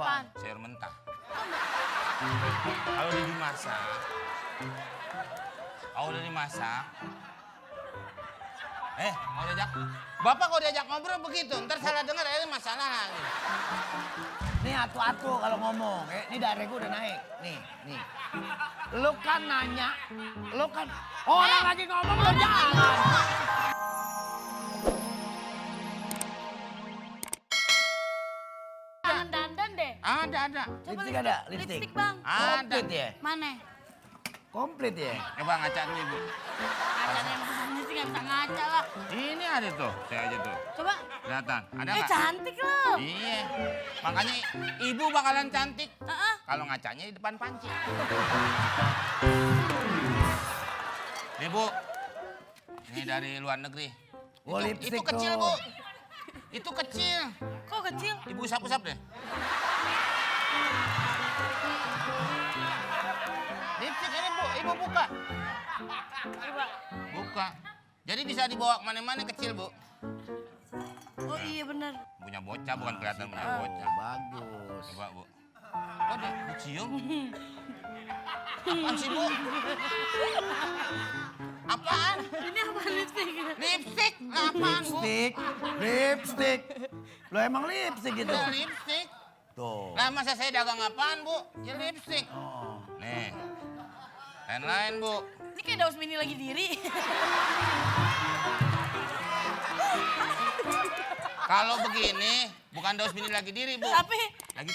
Apaan? Sayur mentah. Kalau udah dimasak, mau diajak, Bapak kalau diajak ngobrol begitu, ntar salah dengar ada masalah. Nih atu-atu kalau ngomong, ini darah gue udah naik. Nih. Lu kan nanya, orang lagi ngomong lu jangan. Jangan dandan deh. Ada. Coba Lipstik ada? Lipstik bang. Ada. Komplit ya? Mana? Komplit ya? Coba ngaca dulu Ibu. Ada yang begini sih nggak bisa ngaca lah. Ini ada tuh, saya aja tuh. Coba. Kelihatan, ada nggak? Cantik loh. Iya, makanya Ibu bakalan cantik. Heeh. Kalau ngacanya di depan panci. Nih Bu, ini dari luar negeri. Oh, lipstik Itu kecil tuh. Bu, itu kecil. Kok kecil? Ibu usap-usap deh. Lipstik ini Bu, Ibu buka. Coba. Buka. Jadi bisa dibawa kemana-mana kecil Bu. Oh iya benar. Punya bocah, bukan kelihatan punya Oh, bocah. bagus. Coba Bu. Oh deh, dicium. Apaan sih Bu? Apaan? Ini apa lipstik? Lipstik? Apaan Bu? Lipstik. Lo emang lipstik gitu? Ya lipstik. Tuh. Lah masa saya dagang apaan Bu? Ya lipstik. Oh. Nih. Lain-lain Bu. Ini kayak Daus Mini lagi diri. Kalau begini, bukan Daus Mini lagi diri Bu. Tapi Lagi.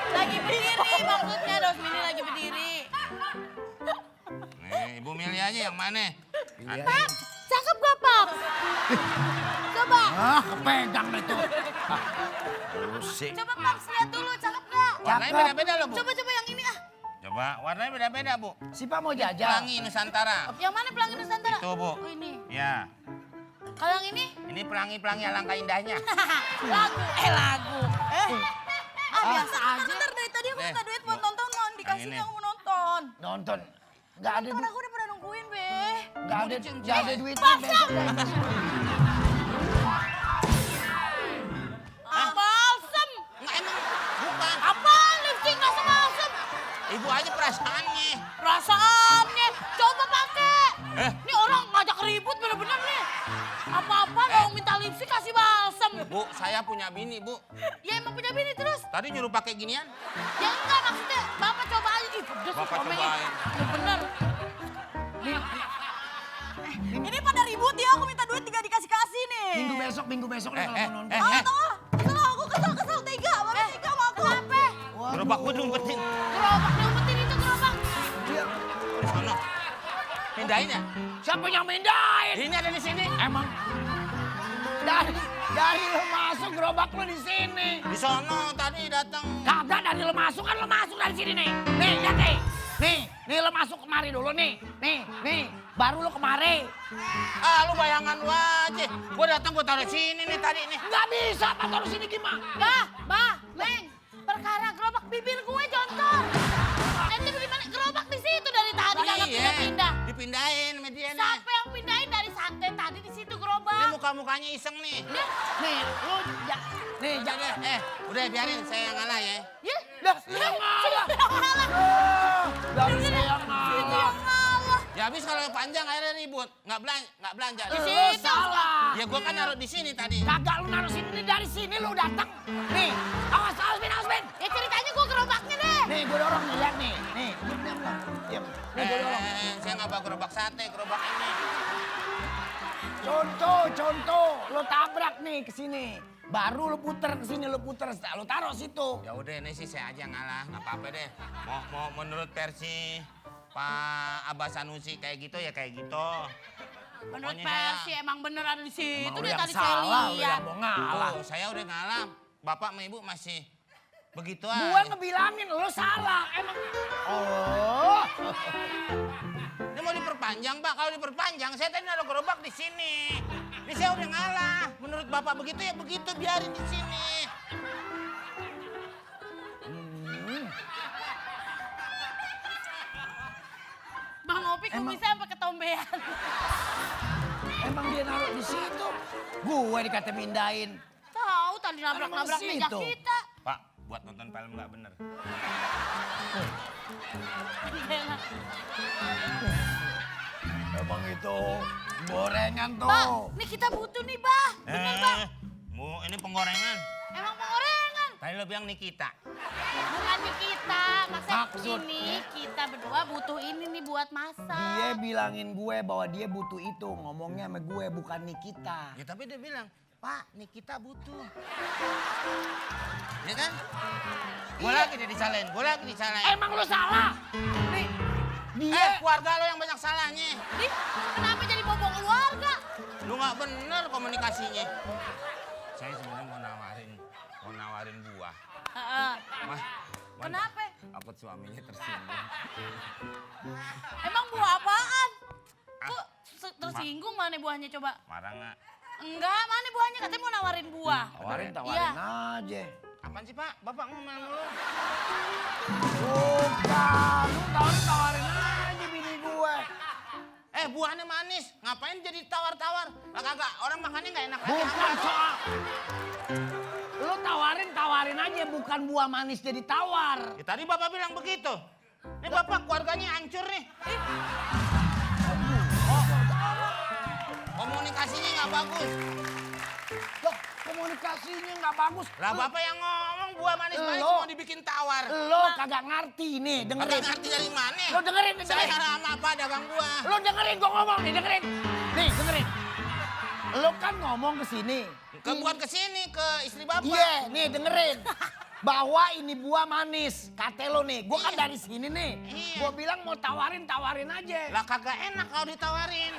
lagi berdiri maksudnya Daus Mini lagi berdiri. Nih, Ibu milih aja yang mana. Pap, cakep gak Pap? Coba. Ah, kepegang deh tuh. Pusing. Coba Pap lihat dulu cakep gak? Warnanya Cakep. beda-beda loh Bu. Coba yang ini ah. Coba, warnanya beda-beda Bu. Si Pak mau jajan. Pelangi Nusantara. Yang mana pelangi Nusantara? Itu Bu. Oh ini. Ya, Kalau yang ini? ini pelangi-pelangi alangkah indahnya. lagu. Biasa aja. Bentar dari tadi aku Nih, minta duit buat nonton, mau dikasih ini. nih aku mau nonton. Nonton. Nggak ada Nonton duit. aku udah pada nungguin, Be. Nggak ada duitnya besok deh. Balsem. Nggak emang, bukan. Apaan lipstik nggak sebalsem? Ibu aja perasaannya. Perasaannya. Coba pakai. Eh? Ini orang ngajak ribut bener-bener nih. Apa-apa mau minta lipstik kasih balsem. Bu, saya punya bini Bu. Ya emang punya bini terus. Tadi nyuruh pakai ginian. Ya enggak maksudnya Bapak coba aja. Ih pedes Bapak komenya. cobain. Ya bener. Ini pada ribut ya, aku minta duit tinggal dikasih-kasih nih. Minggu besok deh kalau mau nonton. Kesel aku, kesel. Tega, Bapak tega sama aku. Kenapa? Gerobak gue diumpetin. Gerobak diumpetin itu gerobak. Di sana. Pindahin ya? Siapa yang mindahin? Ini ada di sini. Emang dari lo masuk gerobak lo di sini. Di sono tadi datang. Kagak dari lo masuk kan lo masuk dari sini nih. Nih lihat nih. Nih lo masuk kemari dulu nih. Nih. Baru lo kemari. Ah, lu bayangan lu aja. Gue datang gue taruh sini nih tadi nih. Nggak bisa Pak taruh sini gimana? Meng, perkara gerobak bibir gue jontor. Ente beli mana? Gerobak di situ dari tadi kagak pindah-pindah. Dipindahin medianya. Siapa yang pindahin dari santai tadi di situ Ini gerobak? muka-mukanya iseng nih. Nih lo nih Udah deh, udah biarin saya yang ngalah ya. Ya, Dah, yang ngalah. Dari saya yang ngalah. Ya habis kalau panjang akhirnya ribut. Nggak belanja. Di Lo situ. salah. Ya gue kan naruh di sini tadi. Kagak lu naruh sini dari sini lu datang. Nih, awas Bin. Ya ceritanya gue gerobaknya deh. Nih gue dorong nih lihat nih. Nih, diam. Nih gue dorong. Saya nggak bawa gerobak sate, gerobak ini. Contoh, lo tabrak nih ke sini. Baru lo puter ke sini, lo taruh situ. Ya udah ini sih saya aja ngalah, nggak apa-apa deh. Mau menurut versi Pak Abbas Sanusi kayak gitu ya kayak gitu. Menurut Pokoknya saya- Persi emang bener ada di situ Emang lu deh yang tadi saya salah, lu lihat. yang mau ngalah. Tuh, saya udah ngalah. Bapak sama Ibu masih begitu aja. Gua ngebilangin lo salah, emang. Oh. Ini mau diperpanjang, Pak. Kalau diperpanjang, saya tadi naruh gerobak di sini. Ini saya udah ngalah. Menurut Bapak begitu ya begitu, biarin di sini. Bang Opi kok bisa sampai ketombean? Emang dia naruh di situ. Gue dikata mindahin. tadi nabrak-nabrak Emang meja situ? kita. Pak, buat nonton film nggak bener. Emang itu gorengan tuh. Bah, nih kita butuh nih, Bah. Bener, Bah. Bu, ini penggorengan. Emang penggorengan. Tadi lo bilang Nikita. Bukan nih kita. Maksudnya Maksudnya? ini kita berdua butuh ini nih buat masak. Dia bilangin gue bahwa dia butuh itu. Ngomongnya sama gue bukan Nikita. Ya tapi dia bilang, Pak, Nikita butuh. Ya kan? Gue lagi dia disalahin, gue lagi disalahin. Emang lu salah? Nih, dia Keluarga lo yang banyak salahnya. Ih, kenapa jadi bobong keluarga? Lu nggak bener komunikasinya. Saya sebenarnya mau nawarin buah. Heeh. Mah, Kenapa? takut suaminya tersinggung. Emang buah apaan? Kok tersinggung mana buahnya coba? Marah nggak? Enggak, mana buahnya? Katanya mau nawarin buah. tawarin Iya. aja. Apaan sih Pak? Bapak ngomel mulu. Bukan, lu tawarin aja bini gue. Buahnya manis. Ngapain jadi tawar-tawar? Lah kagak, orang makannya nggak enak aja. Bukan soal. Lu tawarin aja, bukan buah manis jadi tawar. Ya, tadi Bapak bilang begitu. Ini Bapak keluarganya hancur nih. Komunikasinya nggak bagus. Loh, komunikasinya nggak bagus. Lah Bapak yang ngomong buah manis-manis Lo. mau dibikin tawar. Lo kagak ngerti nih, Kagak dengerin. ngerti dari mana? Lo dengerin, Saya dengerin. sama apa dagang buah? Lo dengerin gua ngomong nih, dengerin. Nih, dengerin. Lo kan ngomong ke sini. Bukan ke sini, ke istri Bapak. Iya, nih dengerin. Bahwa ini buah manis. Kata lo nih, gua kan Iya. dari sini nih. Iya. Gua bilang mau tawarin aja. Lah kagak enak kalau ditawarin.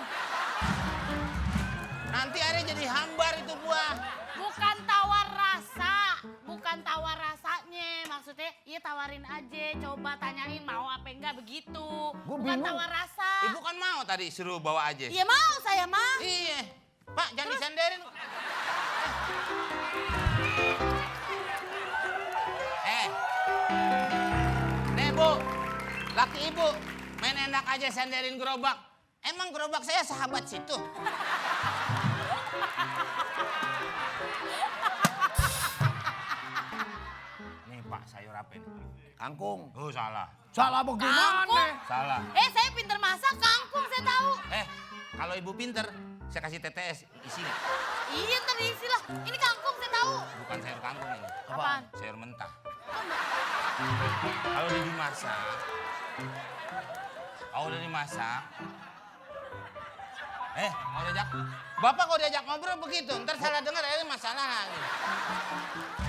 Nanti akhirnya jadi hambar itu buah. Bukan tawar rasa, bukan tawar rasanya. Maksudnya, iya tawarin aja, coba tanyain mau apa enggak begitu. Gua Bukan bingung. tawar rasa. Ibu kan mau tadi suruh bawa aja. Iya mau, saya mah. Iya. Pak, jangan disenderin. Nih Bu, laki ibu main enak aja senderin gerobak. Emang gerobak saya sahabat situ. Nih Pak, sayur apa ini? Kangkung. Oh salah, Salah bagaimana? Kangkung. salah. Saya pinter masak kangkung, saya tahu. Kalau ibu pinter, saya kasih TTS, isi nggak? Iya tadi istilah, ini kangkung saya tahu. Bukan sayur kangkung ini, Apaan? sayur mentah. Kalau udah dimasak, mau diajak, Bapak kalau diajak ngobrol begitu, ntar salah dengar ini masalah lagi.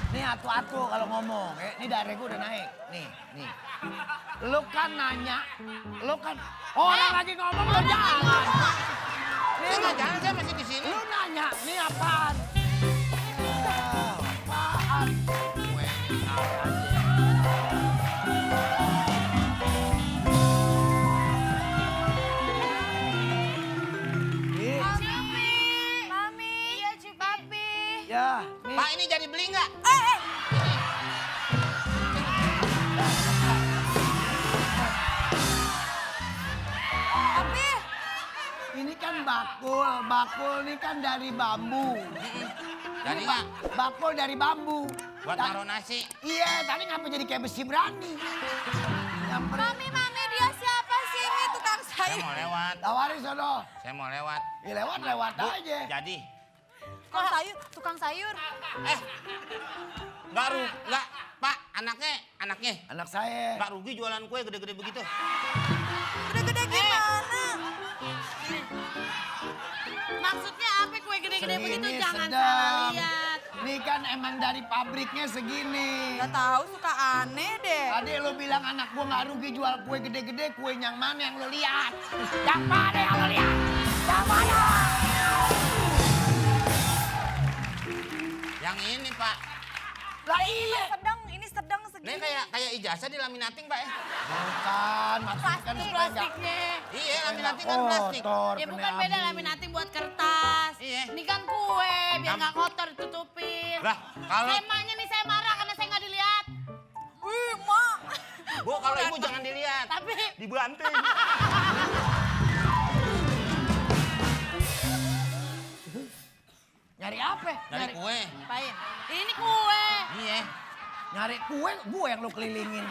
Nih atu-atu kalau ngomong, ini darah gue udah naik. Nih. Lu kan nanya, orang lagi ngomong lu jalan. Saya nggak jalan, saya masih di sini. Lu nanya, nih apaan? Apaan? Gue ini tahu aja. Nih, Mami. Iya, Papi. ya, nih. Pak ini jadi beli nggak? Ini kan bakul ini kan dari bambu. Jadi nggak? Bakul dari bambu. Buat naruh nasi. Iya, tadi ngapa jadi kayak besi berani? Nyamperin. Mami, dia siapa sih? Ini tukang Saya sayur. mau lewat, Tawarin sono. saya mau lewat. Ya lewat Bu, aja. jadi, Tukang sayur. nggak, Pak, anaknya, Anak saya. nggak rugi jualan kue gede-gede begitu. Gede-gede gimana? Maksudnya apa kue gede-gede Segini begitu? Jangan sedang. salah lihat. Ini kan emang dari pabriknya segini. Gak tahu suka aneh deh. Tadi lo bilang anak gua nggak rugi jual kue gede-gede, kue yang mana yang lo lihat? Yang mana yang lo lihat? Yang mana? Yang ini Pak, Lah iya. Ini sedang ini segini. kayak ijazah di laminating Pak ya? Bukan, maksudnya kan Itu supaya nggak- plastiknya. Iya, laminating kan plastik. kotor, Ya bukan kena beda abu. laminating buat kertas. Iya. Ini kan kue, biar nggak kotor ditutupin. Lah, kalau Emangnya nih saya marah karena saya nggak dilihat. Wih, Mak. Bu, kalau ibu jangan dilihat, Tapi dibanting. Nyari apa? Dari kue. Apain? Ini kue. Iya. Nyari kue, gue yang lu kelilingin.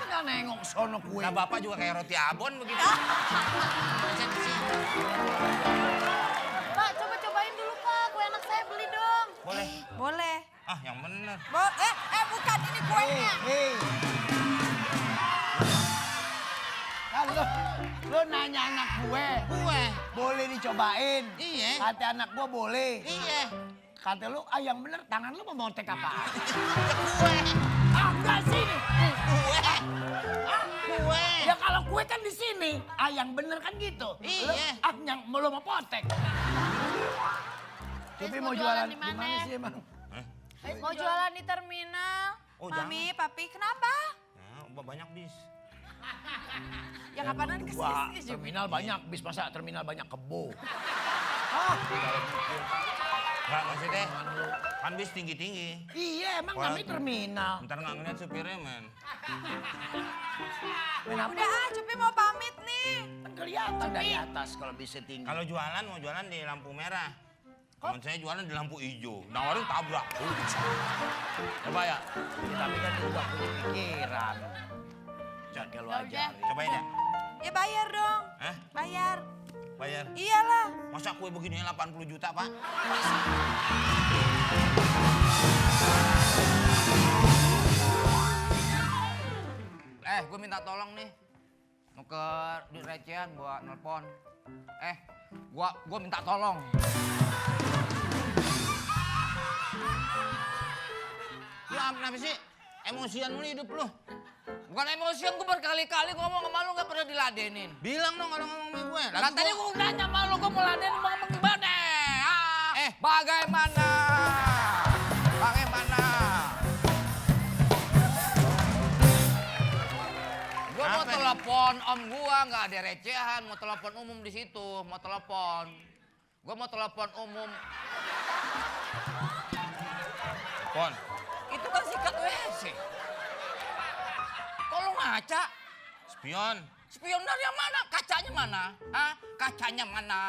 Tinggal nengok sono kue. Nah bapak juga kayak roti abon begitu. Pak, coba-cobain dulu Pak. Kue anak saya beli dong. Boleh. Boleh. Ah yang bener. Bukan ini kuenya. Hei. Kan lu nanya anak gue, Kue. boleh dicobain? Iya. Kata anak gue boleh. Iya. Kata lu, yang bener tangan lu memontek apa? Kue. Enggak sini. Kue. Kue. Ya kalau kue kan di sini, yang bener kan gitu. Iya. Yang belum mau potek. Tapi mau jualan di mana sih emang? Mau jualan di terminal. Oh Mami, papi, kenapa? jangan. Banyak bis. Ya kapanan ke Wah, sini juga. terminal banyak, bis masa terminal banyak kebo. Enggak maksudnya kan bis tinggi-tinggi. Iya, emang Wah. namanya terminal. Ntar nggak ngeliat supirnya men. Kenapa? Udah Cupi mau pamit nih. Kan kelihatan dari atas kalau bisa tinggi. Kalau jualan mau jualan di lampu merah. Teman saya jualan di lampu hijau. Nawarin tabrak. Coba ya. Tapi kan lu udah punya pikiran. Jangan lu Ya udah. ajarin. Cobain ya. Ya bayar dong. Hah? Bayar. Bayar. Iyalah. Masa kue begini 80 juta pak? Gue minta tolong nih. Nuker duit recehan buat nelpon. Gua minta tolong. Lu kenapa sih? Emosian mulu hidup lu. Bukan emosian, gue berkali-kali ngomong sama lu gak pernah diladenin. Bilang dong kalau ngomong sama gue. Lah tadi gue nanya sama lu, gue mau ladenin mau ngomong gimana? Bagaimana? Bagaimana? Gue mau Apa? telepon om gua, nggak ada recehan. Mau telepon umum di situ, mau telepon. Gue mau telepon umum. Pon. Itu kan sikat WC. Kok lu ngaca? Spion. Spion dari yang mana? Kacanya mana? Hah? Kacanya mana?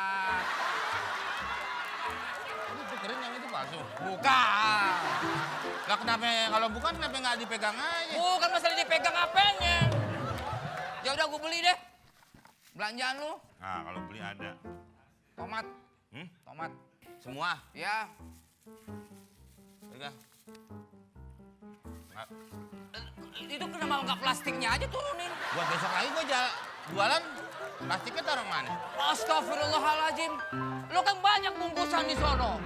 Lu pikirin yang itu palsu. Bukan. Lah kenapa kalau bukan kenapa nggak dipegang aja? Bukan masalah dipegang apanya. Ya udah gue beli deh. Belanjaan lu. Nah kalau beli ada. Tomat. Tomat. Semua. Ya. Pegang. Nggak. Itu kenapa nggak plastiknya aja turunin? Buat besok lagi gue jualan. Plastiknya taruh mana? Astagfirullahaladzim. Lu kan banyak bungkusan di sono.